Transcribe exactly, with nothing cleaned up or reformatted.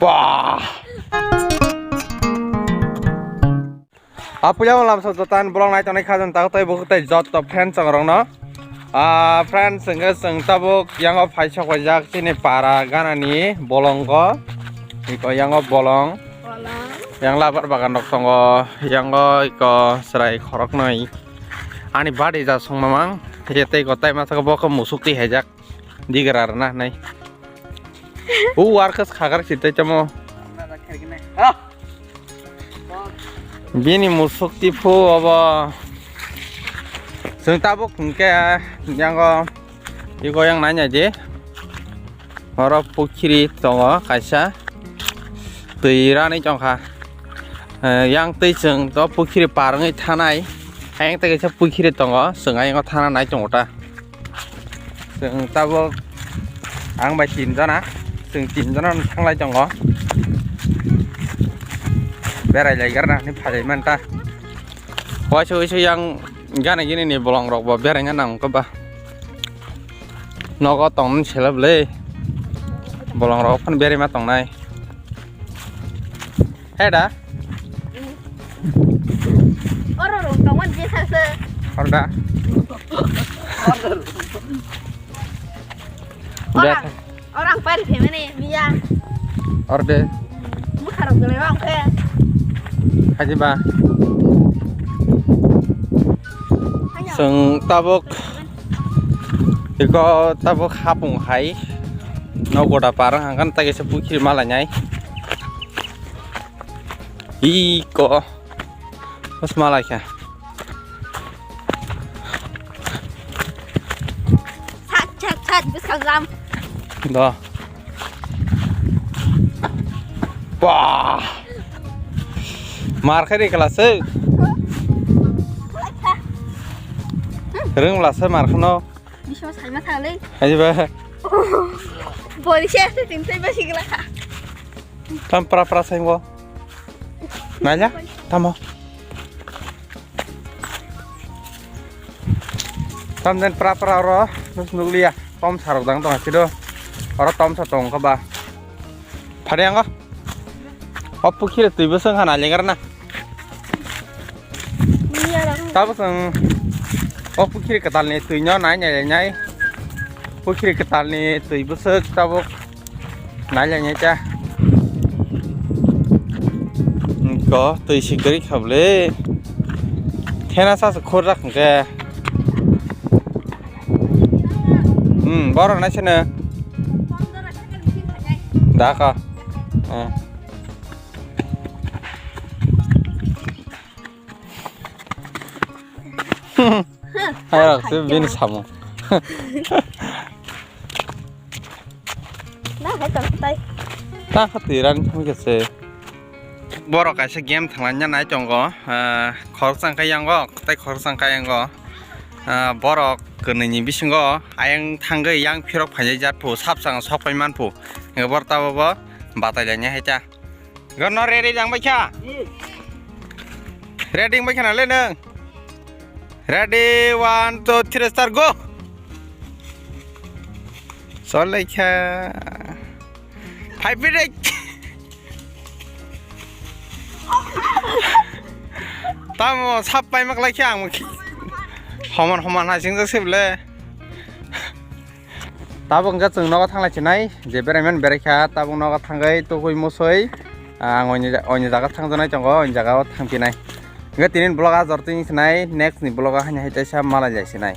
Bah! Apuya lamsa jotan bolong nai tongnai khajan tao tei bukhuk tei jotto friend chongrokno. Ah, friends, hwnkhe chwng tabuk yango phaisok paijak chini para ganani bolongo. Iko yango bolong. Bolong. Yang labar bagan rok tongo. Yango iko chwrai khoroknwi. Ani body ja song mamang. Ye tei iko tai masa bo khe musuk twi haijak. Digra rwna hinwi. O workers khagar si tei tamo. Bini musuk tiphu obo. Chwng tabuk hwnkhe yango iko yang nai nai di. Oro pukhiri tongo kaisa. Twi rani tongkha. Eh, yang twi chwng to pukhiri par wngwi thanai. Ayang tei kaisa pukhiri tongo. Chwng ayang o thana nai tongo ta. Chwng tabuk ang bai tin jona, chwng tin jona thanglai tongo. Berai lai garna ni phai manta. Waisa waisa yang gana gini ni bolong rok bo berai na nang ko ba. Nogo tong selab le. Bolong rok phan berai ma tongnai. Heda? Oro rong tongon je sase. Orda. Orang, orang pari femene miya. Orde. Mukharok dole bang ke. Haji ba. Hanya. Seng tabuk. Iko tabuk hapung hai. No goda parang hangkan tagi se pukhiri malanyai. Iko. Bos malai kha. Sat, sat, sat, bwskang jam. Do. Wah. Mar khai ri kala se. Rung la se mar khano. Biswa saima thale. Aji ba. Bori se se tin sai ba sigla kha. Tam pra pra sai bo. Nanya, tamo. Tam den pra pra oro, nus nukliya. Tom sarok dang tong sido. Oro tom sa tong kha ba. Phari ango. O pukhiri twi bwswng hana lengar na. Tabuk chwng o pukhiri kwtalni twino nai nai nai. Pukhiri kwtalni twi bwswk tabuk nai lai nai ta. Ko twi si gari kha bwle. Thena sa se khur rak hwnkhe. Hmm, borok nai sene. Da ka. Eh. Hai rok se bini samung. Na hai tong tai. Ta kha twi rani thang khe se. Borok kaisa game thanglaina nai tongo. Ah, khoroksa wngkha yango, tei khoroksa wngkha yango. Ah, borok kwnwi ni bisingo ayang thangwi yang phirok phaijak jat phu, sapsang sok pai man phu. Hwnkhe bor tabo bo batai lainai hai ta. Gono ready jang bai kha? Ready bai kha na le nang? Ready, one, two, three, start, go! Solai kha. Five minute. Tamo sap pai mak lai kha ang. Homan homan hai sing jak sip le. Tabuk hwnkhe chwng nogo thanglai chinai, je berai mani berai kha, tabuk nogo thangwi tugui musui, ah, ang oini ja-, oini jaga thangjaknai tongo, oini jaga o thangphinai. Hwnkhe tini vlog ah jor twi sinai, next ni vlog ah haino hai teisa malai lai sinai.